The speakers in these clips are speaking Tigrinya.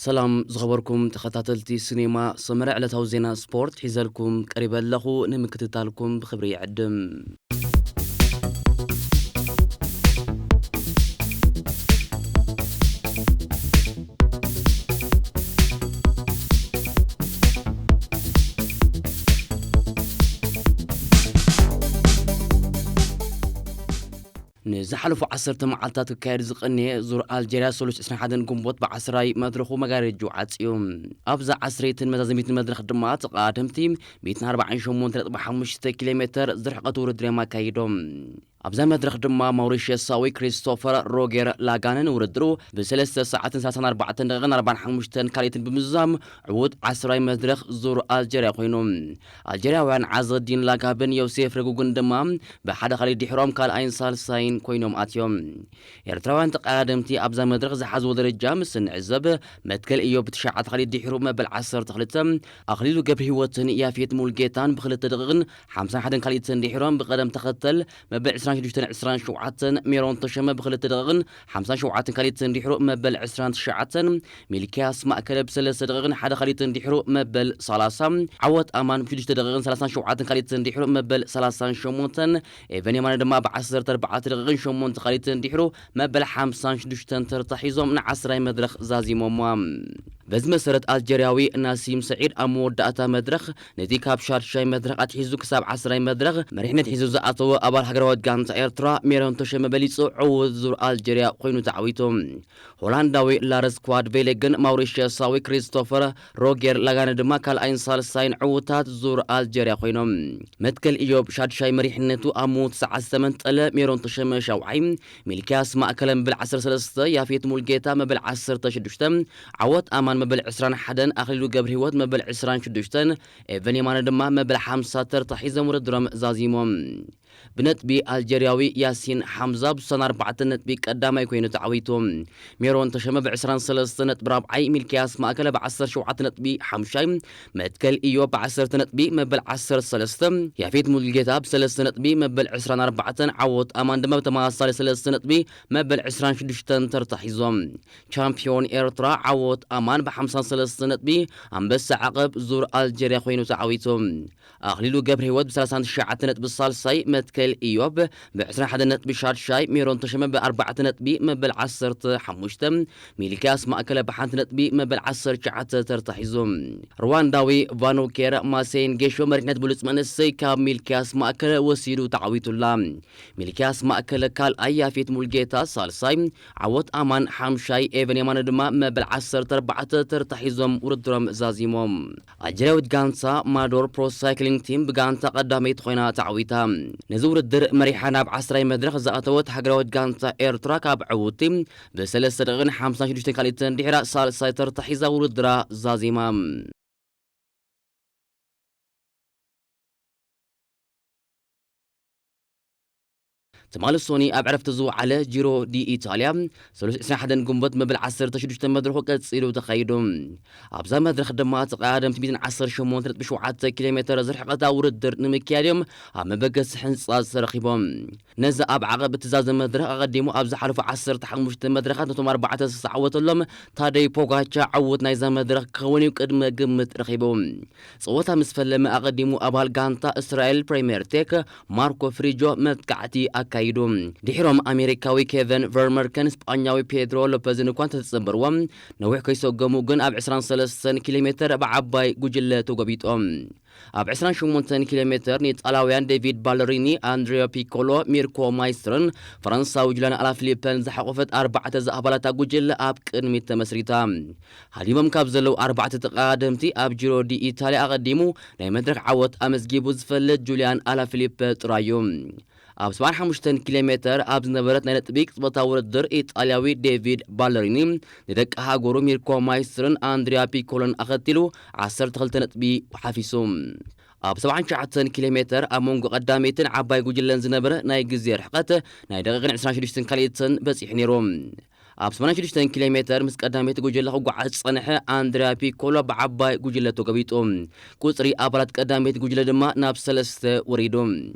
ሰላም ዝኸበርኩም ተኸታተልቲ ሲኔማ ሰመረ፣ ዕለታዊ ዜና ስፖርት ሒዘልኩም ቀሪበ ኣለኹ። ንምክትታልኩም ብኽብሪ ይዕድም። ንዝሓለፉ ዓሰርተ መዓልታት ክካየድ ዝቐነየ ዙር ኣልጀርያ ሰሉስ ዕስራን ሓደን ግንቦት ብዓስራይ መድረኹ መጋረጅኡ ዓጽዩ። ኣብዛ ዓስረይትን መዛዘሚትን መድረኽ ድማ ተቐዳደምቲ ሚእትን ኣርባዓን ሸሞንተ ነጥቢ ሓሙሽተ ኪሎ ሜተር ዝርሕቐት ውድድር እዮም ኣካይዶም። ኣብዛ መድረኽ ድማ ማውሪሽየሳዊ ክሪስቶፈር ሮጌር ላጋነ ንውድድሩ ብሰለስተ ሰዓትን ሰላሳን ኣርባዕተን ደቂቕን ኣርባዓን ሓሙሽተን ካልኢትን ብምዝዛም ዕዉት ዓስራይ መድረኽ ዙር ኣልጀርያ ኮይኑ። ኣልጀርያውያን ዓዘዲን ላጋብን ዮሴፍ ረጉግን ድማ ብሓደ ካልእ ድሕሮም ካልኣይን ሳልሳይን ኮይኖም ኣትዮም። ኤርትራውያን ተቐዳደምቲ ኣብዛ መድረኽ ዝሓዝዎ ደረጃ ምስ እንዕዘብ፣ መትከል ኢዮብ ብትሽዓተ ካልኢት ድሒሩ መበል ዓሰርተ ክልተ፣ ኣኽሊሉ ገብረህይወትን ያፌት ሙልጌታን ብክልተ ደቂቕን ሓምሳን ሓደን ካልኢትን ድሒሮም ብቐደም ተኸተል መበል ዕስራን ሽዱሽተን ዕስራን ሸውዓተን፣ ሜሮን ተሸመ ብክልተ ደቂቕን ሓምሳን ሸውዓተን ካልኢትን ድሒሩ መበል ዕስራን ትሽዓተን፣ ሚልክያስ ማእከለ ብሰለስተ ደቂቕን ሓደ ካልኢትን ድሒሩ መበል ሰላሳ፣ ዓወት ኣማን ብሽዱሽተ ደቂቕን ሰላሳን ሸውዓተን ካልኢትን ድሒሩ መበል ሰላሳን ሸሞንተን፣ ኤቨን የማነ ድማ ብዓሰርተ ኣርባዕተ ደቂቕን ሸሞንተ ካልኢትን ድሒሩ መበል ሓምሳን ሽዱሽተን ተርታ ሒዞም ንዓስራይ መድረኽ ዛዚሞምዋ። በዚ መሰረት ኣልጀርያዊ ናሲም ሰዒድ ኣብ መወዳእታ መድረኽ ነቲ ካብ ሻድሻይ መድረኽ ኣትሒዙ ክሳብ ዓስራይ መድረኽ መሪሕነት ሒዙ ዝኣተወ ኣባል ሃገራዊት ጋንታ ኤርትራ ሜሮን ተሸመ በሊጹ ዕዉት ዙር ኣልጀርያ ኮይኑ ተዓዊቱ። ሆላንዳዊ ላረስ ኳድቬሌ ግን ማውሪሽየሳዊ ክሪስቶፈር ሮጌር ላጋነ ድማ ካልኣይን ሳልሳይን ዕዉታት ዙር ኣልጀርያ ኮይኖም። መትከል ኢዮብ ሻድሻይ መሪሕነቱ ኣብ ምዉት ሰዓት ዝተመንጠለ ሜሮን ተሸመ ሻውዓይ፣ ሚልክያስ ማእከለ መበል ዓሰርተ ሰለስተ፣ ያፌት ሙልጌታ መበል ዓሰርተ ሽዱሽተ፣ ዓወት ኣማን መበል ዕስራን ሓደን፣ ኣኽሊሉ ገብረህይወት መበል ዕስራን ሽዱሽተን፣ ኤቨን የማነ ድማ መበል ሓምሳ ተርታ ሒዞም ውድድሮም ዛዚሞም። ብነጥቢ ኣልጀርያዊ ያሲን ሓምዛ ብስሳን ኣርባዕተን ነጥቢ ቀዳማይ ኮይኑ ተዓዊቱ። ሜሮን ተሸመ ብዕስራን ሰለስተ ነጥቢ ራብዓይ፣ ሚልክያስ ማእከለ ብዓሰርተ ሸውዓተ ነጥቢ ሓሙሻይ፣ መትከል ኢዮብ ብዓሰርተ ነጥቢ መበል ዓሰርተ ሰለስተ፣ ያፌት ሙሉጌታ ብሰለስተ ነጥቢ መበል ዕስራን ኣርባዕተን፣ ዓወት ኣማን ድማ ብተመሳሳሊ ሰለስተ ነጥቢ መበል ዕስራን ሽዱሽተን ተርታ ሒዞም። ቻምፒዮን ኤርትራ ዓወት ኣማን ብሓምሳን ሰለስተ ነጥቢ ኣንበሳ ዓቐብ ዙር ኣልጀርያ ኮይኑ ተዓዊቱ። ኣኽሊሉ ገብረህይወት ብሰላሳን ትሽዓተ ነጥቢ ሳልሳይ፣ መትከል ኢዮብ ብዕስራን ሓደን ነጥቢ ሻድሻይ፣ ሜሮን ተሸመ ብኣርባዕተ ነጥቢ መበል ዓሰርተ ሓሙሽተ፣ ሚልክያስ ማእከለ ብሓንቲ ነጥቢ መበል ዓሰርተ ትሽዓተ ተርታ ሒዙ። ሩዋንዳዊ ቫኖኬር ማሴን ጌሾ መሪሕነት ብሉጽ መንእሰይ ካብ ሚልክያስ ማእከለ ወሲዱ ተዓዊቱላ። ሚልክያስ ማእከለ ካልኣይ፣ ያፌት ሙልጌታ ሳልሳይ፣ ዓወት ኣማን ሓምሻይ፣ ኤቨን የማነ ድማ መበል ዓሰርተ ኣርባዕተ ተርታ ሒዞም ውድድሮም ዛዚሞም። ኣልጀርያዊት ጋንታ ማዶር ፕሮ ሳይክሊንግ ቲም ብጋንታ ቀዳመይቲ ኮይና ተዓዊታ። ነዚ ውድድር መሪሓ ናብ ዓስራይ መድረኽ ዝኣተወት ሃገራዊት ጋንታ ኤርትራ ካብ ዕውቲ ብሰለስተ ደቂቕን ሓምሳን ሽዱሽተን ካልኢትን ድሒራ ሳልሳይ ተርታ ሒዛ ውድድራ ዛዚማ። ትማሊ ሶኒ ኣብ ዕረፍቲ ዝወዓለ ጂሮ ዲ ኢታልያ፣ ሰሉስ ዕስራን ሓደን ግንቦት መበል ዓሰርተ ሽዱሽተ መድረኹ ቀጺሉ ተኻይዱ። ኣብዛ መድረኽ ድማ ተቐዳደምቲ ሚእትን ዓሰርተ ሸሞንተ ነጥቢ ሸውዓተ ኪሎ ሜተር ዝርሕቐታ ውድድር ንምክያድ እዮም ኣብ መበገሲ ሕንጻ ተረኺቦም። ነዚ ኣብ ዓቐብ እትዛዘ መድረኽ ኣቐዲሙ ኣብ ዝሓለፉ ዓሰርተ ሓሙሽተ መድረኻት ነቶም ኣርባዕተ ዝተዓወተሎም ታደይ ፖጋቻ ዕዉት ናይዛ መድረኽ ክኸውን እዩ ቅድመ ግምት ረኺቡ። ጸወታ ምስ ፈለመ ኣቐዲሙ ኣባል ጋንታ እስራኤል ፕሪምየር ቴክ ማርኮ ፍሪጆ መጥቃዕቲ ኣካይዱ። ድሒሮም ኣሜሪካዊ ኬቨን ቨርመርከን ስጳኛዊ ፔድሮ ሎፐዝን እኳ እንተተጸንበርዎም፣ ነዊሕ ከይሰገሙ ግን ኣብ ዕስራን ሰለስተን ኪሎ ሜተር ብዓባይ ጉጅለ ተጎቢጦም። ኣብ ዕስራን ሸሞንተን ኪሎ ሜተር ንኢጣልያውያን ዴቪድ ባለሪኒ፣ ኣንድሪዮ ፒኮሎ፣ ሚርኮ ማይስትርን ፈረንሳዊ ጁልያን ኣላፊሊፐን ዝሓቖፈት ኣርባዕተ ዝኣባላታ ጉጅለ ኣብ ቅድሚት ተመስሪታ። ሃዲሞም ካብ ዘለዉ ኣርባዕተ ተቐዳደምቲ ኣብ ጂሮ ዲ ኢታልያ ኣቐዲሙ ናይ መድረኽ ዓወት ኣመዝጊቡ ዝፈልጥ ጁልያን ኣላፊሊፐ ጥራይ እዩ። ኣብ ሰብዓን ሓሙሽተን ኪሎ ሜተር ኣብ ዝነበረት ናይ ነጥቢ ቅጽበታዊ ውድድር፣ ኢጣልያዊ ዴቪድ ባለሪኒ ንደቂ ሃገሩ ሚርኮ ማይስትርን ኣንድሪያ ፒኮሎን ኣኸቲሉ ዓሰርተ ክልተ ነጥቢ ሓፊሱ። ኣብ ሰብዓን ትሽዓተን ኪሎ ሜተር ኣብ መንጎ ቀዳመይትን ዓባይ ጉጅለን ዝነበረ ናይ ግዜ ርሕቀት ናይ ደቂቕን ዕስራን ሽዱሽተን ካልኢትን በጺሑ ነይሩ። ኣብ ሰማንያን ሽዱሽተን ኪሎ ሜተር ምስ ቀዳመይቲ ጉጅለ ክጓዓዝ ዝጸንሐ ኣንድሪያ ፒኮሎ ብዓባይ ጉጅለ ተጎቢጡ። ቁጽሪ ኣባላት ቀዳመይቲ ጉጅለ ድማ ናብ ሰለስተ ወሪዱ።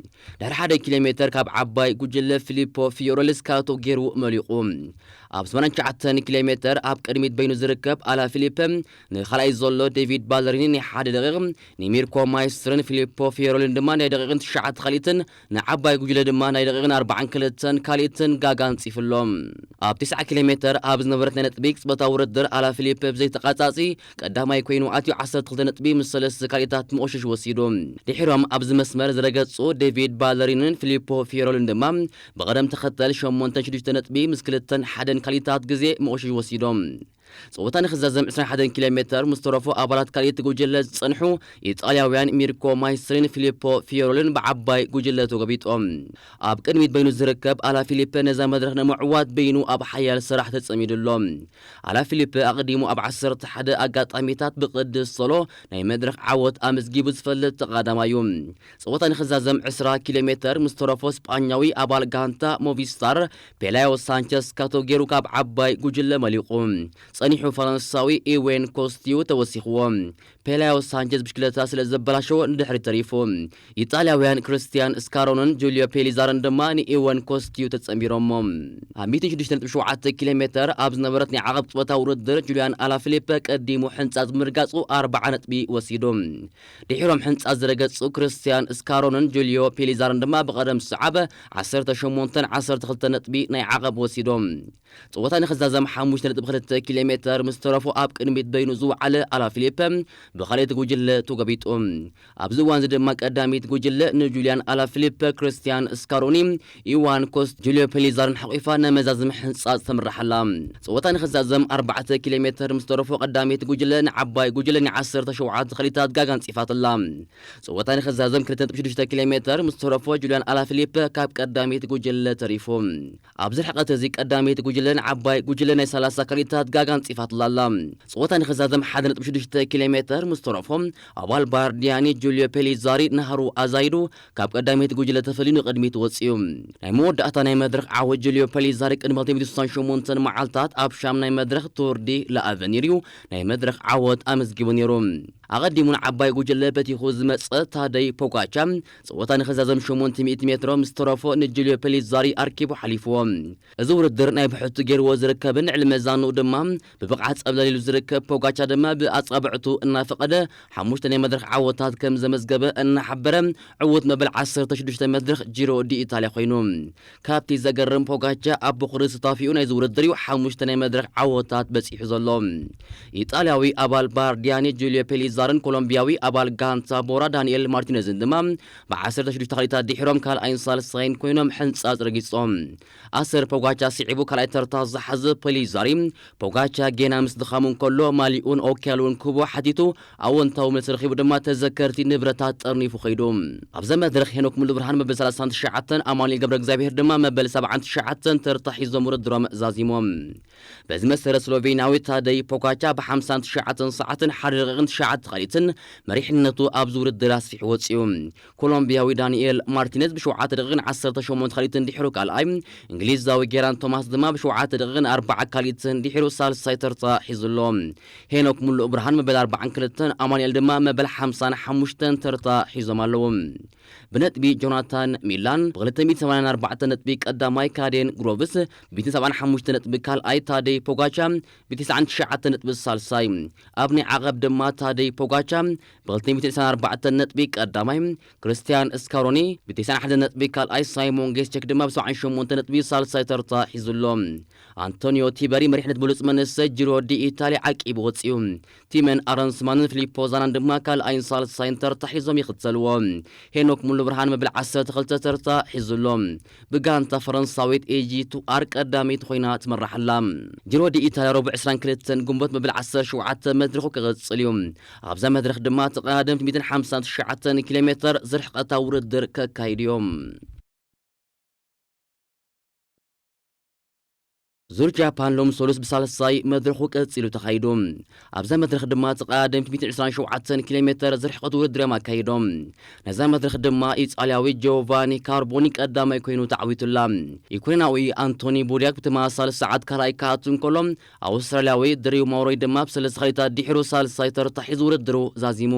ድሕሪ ሓደ ኪሎ ሜተር ካብ ዓባይ ጉጅለ ፊሊፖ ፊዮረሊ ስካቶ ገይሩ መሊቑ። ኣብ ሰማንያን ትሽዓተን ኪሎ ሜተር ኣብ ቅድሚት በይኑ ዝርከብ ኣላ ፊሊፕ ንኻልኣይ ዘሎ ዴቪድ ባለሪኒ ናይ ሓደ ደቂቕ፣ ንሚርኮ ማይስትርን ፊሊፖ ፊዮሮልን ድማ ናይ ደቂቕን ትሽዓተ ካልኢትን፣ ንዓባይ ጉጅለ ድማ ናይ ደቂቕን ኣርባዓን ክልተን ካልኢትን ጋጋ ኣንጺፉሎም። ኣብ ትስዓ ኪሎ ሜተር ኣብ ዝነበረት ናይ ነጥቢ ቅጽበታዊ ውድድር ኣላ ፊሊፕ ብዘይተቓጻጺ ቀዳማይ ኮይኑ ኣትዩ ዓሰርተ ክልተ ነጥቢ ምስ ሰለስተ ካልኢታት መቑሽሽ ወሲዱ። ድሒሮም ኣብዚ መስመር ዝረገጹ ዴቪድ ባለሪንን ፊሊፖ ፊዮሮልን ድማ ብቐደም ተኸተል ሸሞንተን ሽዱሽተ ነጥቢ ምስ ክልተን ሓደን ካልኢታት ግዜ መቑሽሽ ወሲዶም። ጸወታ ንኽዛዘም ዕስራን ሓደን ኪሎ ሜተር ምስ ተረፉ ኣባላት ካልኢት ጉጅለ ዝጸንሑ ኢጣልያውያን ሚርኮ ማይስትሪን ፊሊፖ ፊዮሮልን ብዓባይ ጉጅለ ተጎቢጦም። ኣብ ቅድሚት በይኑ ዝርከብ ኣላ ፊሊፕ ነዛ መድረኽ ንምዕዋት በይኑ ኣብ ሓያል ስራሕ ተጸሚዱ ኣሎ። ኣላ ፊሊፕ ኣቐዲሙ ኣብ ዓሰርተ ሓደ ኣጋጣሚታት ብቕድስ ሶሎ ናይ መድረኽ ዓወት ኣመዝጊቡ ዝፈልጥ ተቓዳማይ እዩ። ጸወታ ንኽዛዘም ዕስራ ኪሎ ሜተር ምስ ተረፎ ስጳኛዊ ኣባል ጋንታ ሞቪስታር ፔላዮ ሳንቸዝ ካቶ ገይሩ ካብ ዓባይ ጉጅለ መሊቑ። ጸኒሑ ፈረንሳዊ ኢዌን ኮስቲዩ ተወሲኽዎ። ፔላዮ ሳንቸዝ ብሽክለታ ስለ ዘበላሸዎ ንድሕሪት ተሪፉ። ኢጣልያውያን ክርስቲያን ስካሮንን ጁልዮ ፔሊዛርን ድማ ንኢወን ኮስቲዩ ተጸንቢሮሞ። ኣብ ሚእትን ሽዱሽተ ነጥቢ ሸውዓተ ኪሎ ሜተር ኣብ ዝነበረት ናይ ዓቐብ ጸወታ ውድድር ጁልያን ኣላፊሊፐ ቀዲሙ ሕንጻጽ ብምርጋጹ ኣርብዓ ነጥቢ ወሲዱ። ድሒሮም ሕንጻጽ ዝረገጹ ክርስቲያን ስካሮንን ጁልዮ ፔሊዛርን ድማ ብቐደም ዝሰዓበ ዓሰርተ ሸሞንተን ዓሰርተ ክልተን ነጥቢ ናይ ዓቐብ ወሲዶም። ጸወታ ንኽዛዘም ሓሙሽተ ነጥቢ ክልተ ኪሎ ሜተር ምስ ተረፎ ኣብ ቅድሚት በይኑ ዝወዓለ ኣላፊሊፐ ብኻልኣይቲ ጉጅለ ተጎቢጡ። ኣብዚ እዋን እዚ ድማ ቀዳሚት ጉጅለ ንጁልያን ኣላፊሊፐ፣ ክርስቲያን ስካሮኒ፣ ኢዋን ኮስት፣ ጁልዮ ፔሊዛርን ሓቂፋ ናይ መዛዝም ሕንጻጽ ተምርሓላ። ጸወታ ንኽዛዘም ኣርባዕተ ኪሎ ሜተር ምስ ተረፎ ቀዳሚት ጉጅለ ንዓባይ ጉጅለ ናይ ዓሰርተ ሸውዓተ ካልኢታት ጋጋ ኣንጺፋትላ። ጸወታ ንኽዛዘም ክልተ ነጥቢ ሽዱሽተ ኪሎ ሜተር ምስ ተረፎ ጁልያን ኣላፊሊፐ ካብ ቀዳሚት ጉጅለ ተሪፉ። ኣብዚ ርሕቀት እዚ ቀዳሚት ጉጅለ ንዓባይ ጉጅለ ናይ ሰላሳ ካልኢታት ጋጋ ኣንጺፋትላ ኣላ። ጸወታ ንኽዛዘም ሓደ ነጥቢ ሽዱሽተ ኪሎ ሜተር ምስ ተረፎ ኣባል ባርዲያኒ ጁልዮ ፔሊዛሪ ናህሩ ኣዛይዱ ካብ ቀዳሚት ጉጅለ ተፈልዩ ንቕድሚት ወጺኡ። ናይ መወዳእታ ናይ መድረኽ ዓወት ጁልዮ ፔሊዛሪ ቅድሚ ክልተ ሚእቲ ስሳን ሸሞንተን መዓልታት ኣብ ሻምናይ መድረኽ ቱር ዲ ላኣቨኒር እዩ ናይ መድረኽ ዓወት ኣመዝጊቡ ነይሩ። ኣቐዲሙ ንዓባይ ጉጅለ በቲኹ ዝመጸ ታደይ ፖጋቻ ጸወታ ንኽዛዘም ሸሞንተ ሚእቲ ሜትሮ ምስ ተረፎ ንጁልዮ ፔሊዛሪ ኣርኪቡ ሓሊፍዎ። እዚ ውድድር ናይ ብሕቱ ገይርዎ ዝርከብን ልዕሊ መዛኑ ድማ ብብቕዓት ጸብለል ኢሉ ዝርከብ ፖጋቻ ድማ ብኣጻብዕቱ እናፈቐደ ሓሙሽተ ናይ መድረኽ ዓወታት ከም ዘመዝገበ እናሓበረ ዕዉት መበል ዓሰርተ ሽዱሽተ መድረኽ ጂሮ ዲ ኢታልያ ኮይኑ። ካብቲ ዘገርም ፖጋቻ ኣብ በኹሪ ስታፊኡ ናይዚ ውድድር እዩ ሓሙሽተ ናይ መድረኽ ዓወታት በጺሑ ዘሎ። ኢጣልያዊ ኣባል ባርዲያኒ ጁልዮ ፔሊዛርን ኮሎምቢያዊ ኣባል ጋንታ ቦራ ዳንኤል ማርቲነዝን ድማ ብ ዓሰርተ ሽዱሽተ ካልኢታት ድሒሮም ካልኣይን ሳልሳይን ኮይኖም ሕንጻጽ ረጊጾም። ኣሰር ፖጋቻ ስዒቡ ካልኣይ ተርታ ዝሓዘ ፔሊዛሪ፣ ፖጋቻ ጌና ምስ ድኻሙ እንከሎ ማሊኡን ኦኪያሉን ክህቦ ሓቲቱ ኣወንታዊ መልሲ ረኺቡ ድማ ተዘከርቲ ንብረታት ጠርኒፉ ከይዱ። ኣብዛ መድረኽ ሄኖክ ሙሉብርሃን መበል ሰላሳን ትሽዓተን፣ ኣማኑኤል ገብረ እግዚኣብሔር ድማ መበል ሰብዓን ትሽዓተን ተርታ ሒዞም ውድድሮም ዛዚሞም። በዚ መሰረት ስሎቬንያዊ ታደይ ፖጋቻ ብ ሓምሳን ትሽዓተን ሰዓትን ሓደ ደቂቕን ትሽዓተ ካልኢትን መሪሕነቱ ኣብዚ ውድድር ኣስፊሑ ወጺኡ። ኮሎምቢያዊ ዳንኤል ማርቲነዝ ብ ሸውዓተ ደቂቕን ዓሰርተ ሸሞንተ ካልኢትን ድሒሩ ካልኣይ፣ እንግሊዛዊ ጌራን ቶማስ ድማ ብ ሸውዓተ ደቂቕን ኣርባዓ ካልኢትን ድሒሩ ሳልሳይ ተርታ ሒዙ ኣሎ። ሄኖክ ሙሉእ ብርሃን መበል ኣርባዓን ክልተን፣ ኣማኑኤል ድማ መበል ሓምሳን ሓሙሽተን ተርታ ሒዞም ኣለዉ። ብነጥቢ ጆናታን ሚላን ብ ክልተ ሚእትን ሰማንያን ኣርባዕተን ነጥቢ ቀዳማይ፣ ካዴን ግሮቭስ ብ ሚእትን ሰብዓን ሓሙሽተ ነጥቢ ካልኣይ፣ ታደይ ፖጋቻ ብ ተስዓን ትሽዓተን ነጥቢ ሳልሳይ። ኣብ ናይ ዓቐብ ድማ ታደይ ፖጋቻ ብ ክልተ ሚእትን ዕስራን ኣርባዕተን ነጥቢ ቀዳማይ፣ ክርስቲያን ስካሮኒ ብ ተስዓን ሓደን ነጥቢ ካልኣይ፣ ሳይሞን ጌስቸክ ድማ ብ ሰብዓን ሸሞንተን ነጥቢ ሳልሳይ ተርታ ሒዙ ኣሎ። ኣንቶኒዮ ቲበሪ መሪሕነት ብሉጽ መንሰ ጂሮ ዲ ኢታሊ ዓቂቡ ወጺኡ። ቲመን ኣረንስማንን ፊሊፖ ዛናን ድማ ካልኣይን ሳልሳይን ተርታ ሒዞም ይኽተልዎ። ሄኖክ ሙሉ ብርሃን መበል ዓሰርተ ክልተ ተርታ ሒዙ ኣሎ። ብጋንታ ፈረንሳዊት ኤጂ ቱ ኣር ቀዳመይቲ ኮይና ትመራሕ ኣላ። ጂሮ ዲ ኢታልያ ረቡዕ ዕስራን ክልተን ግንቦት መበል ዓሰርተ ሸውዓተ መድረኹ ክቕጽል እዩ። ኣብዛ መድረኽ ድማ ተቐዳደምቲ ሚእትን ሓምሳን ትሽዓተን ኪሎ ሜተር ዝርሕቐታ ውድድር ከካይዱ እዮም። ዙር ጃፓን ሎም ሰሉስ ብሳልሳይ መድረኹ ቀጺሉ ተኻይዱ። ኣብዛ መድረኽ ድማ ተቐዳደምቲ ሚእትን ዕስራን ሸውዓተን ኪሎ ሜተር ዝርሕቐት ውድድር እዮም ኣካይዶም። ነዛ መድረኽ ድማ ኢጣልያዊ ጆቫኒ ካርቦኒ ቀዳማይ ኮይኑ ተዓዊቱላ። ዩክሬናዊ ኣንቶኒ ቡድያክ ብተመሳሳሊ ሰዓት ካልኣይ ክኣቱ እንከሎ፣ ኣውስትራልያዊ ድሪው ማውሮይ ድማ ብሰለስተ ካልኢታት ድሒሩ ሳልሳይ ተርታ ሒዙ ውድድሩ ዛዚሙ።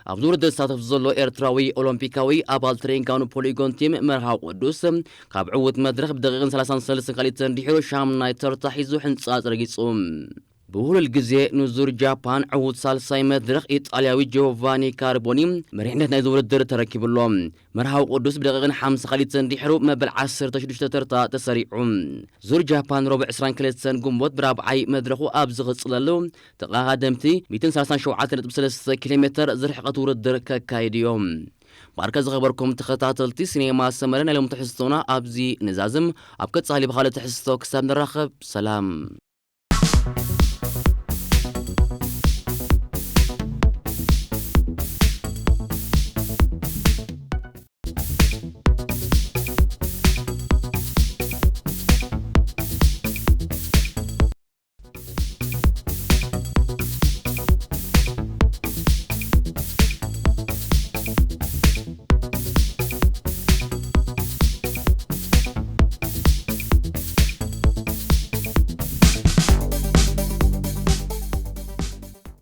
ኣብዚ ውድድር ዝሳተፍ ዘሎ ኤርትራዊ ኦሎምፒካዊ ኣባል ትሬንጋኑ ፖሊጎን ቲም መርሃዊ ቅዱስ ካብ ዕዉት መድረኽ ብደቂቕን ሰላሳን ሰለስተን ካሊትን ድሒሩ ሻምናይ ተርታ ሒዙ ሕንጻጽ ረጊጹ። ብውህሉል ግዜ ንዙር ጃፓን ዕዉት ሳልሳይ መድረኽ ኢጣልያዊ ጆቫኒ ካርቦኒ መሪሕነት ናይዚ ውድድር ተረኪብሎ። መርሃዊ ቅዱስ ብደቂቕን ሓምሳ ካሊትን ድሒሩ መበል ዓሰርተ ሽዱሽተ ተርታ ተሰሪዑ። ዙር ጃፓን ረቡዕ ዕስራን ክልተን ግንቦት ብራብዓይ መድረኹ ኣብ ዝቕጽለሉ ተቐዳደምቲ ሚእትን ሰላሳን ሸውዓተን ነጥቢ ሰለስተ ኪሎ ሜተር ዝርሕቐት ውድድር ከካይድ እዮም። ባርከ ዝኸበርኩም ተኸታተልቲ ሲኔማ ሰመረ ናይ ሎም ትሕዝቶና ኣብዚ ንዛዝም። ኣብ ቀጻሊ ብኻልእ ትሕዝቶ ክሳብ ንራኸብ ሰላም።